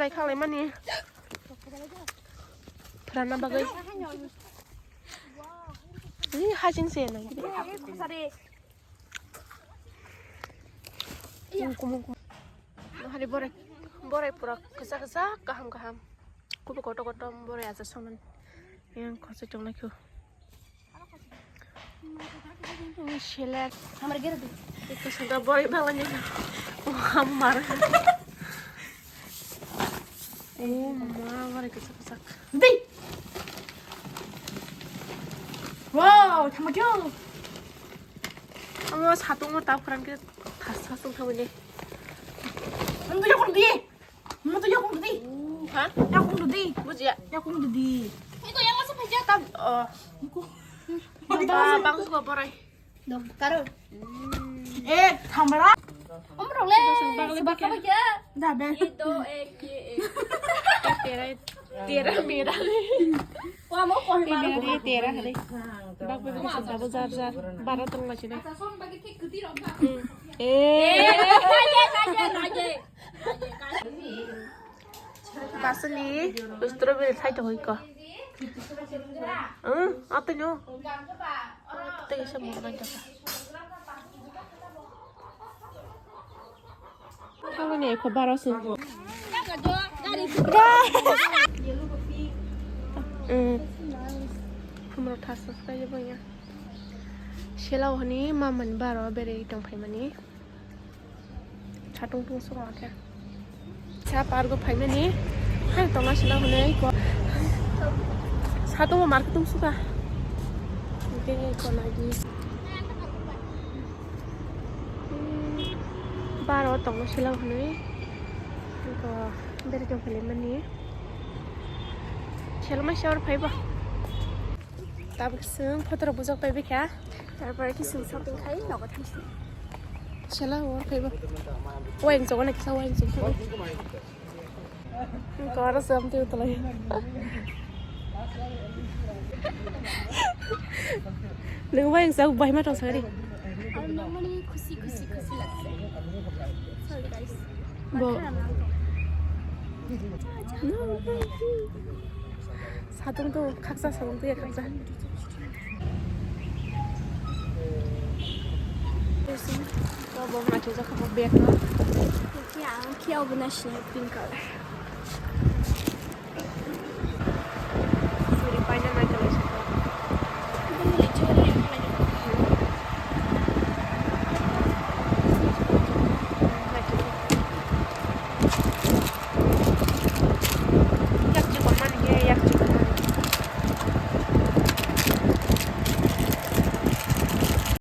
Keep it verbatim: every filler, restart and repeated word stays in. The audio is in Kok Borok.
Tei khalai mani. Phrana bagwi. Ni hajing se nang. Kum, kum, kum. Hari borai, borai pura kasa kasa, kaham kaham. Kubu koto koto borai aja saman. Yang khosoi tonglai kho. Selek. Hamar gere di. Itu sudah borai balanya. Wah, hamar. Oh, ma, borai kasa kasa. Di. Wow, tama jo. Amo satung mo tap kran ke thas thas tong thawi le. Nang tu yakung di. Nang tu yakung di. Ha? Yakung di. Bujiya. Yakung di. Iko yang masuk aja. Tam, oh. Iko. Ba, bang suka borai. Dong, karo. Eh, thamra. Om rong le. Bang le bakya. Da be. Ye do ek ye ek. Tera, tera mera. Wa mo ko. Tera, tera, tera. Bak bak bak jar jar. Bara tong ma china. Eh. Pasali strawberry khai to hoiko. Hmm, ato nyo. Tei se mo nai to. Abo ni ekho baro sing. Mm. Khumro thas thas khaijak ya. Sela hwnwi mamani baro berwi tong phaimani. Satung tung sung khe. Sa pargo phaimani. Hai tongna sela hwnwi ko. Satung mar tung suka. Oke ko lagi. Baro tongma sila hwnwi. Ko beri jong phailaimani. Selma sor phaiba. Tabuk swng photo rok bujak pai bikha. Tarpore ki swng shopping khai nogo thangsi. Sela hwnwi phaiba. Wayang chogo na kisa wayang chogo. Kora sam tu tulai. Nung bai ang sak bai ma tong sari. Ang nang mani khusi khusi khusi lagse. Sorry guys. Bo. Satung tu khaksa satung tu ya khaksa. Bo ma tu jak bo bag no. Kia ang kia bo na sini pink color.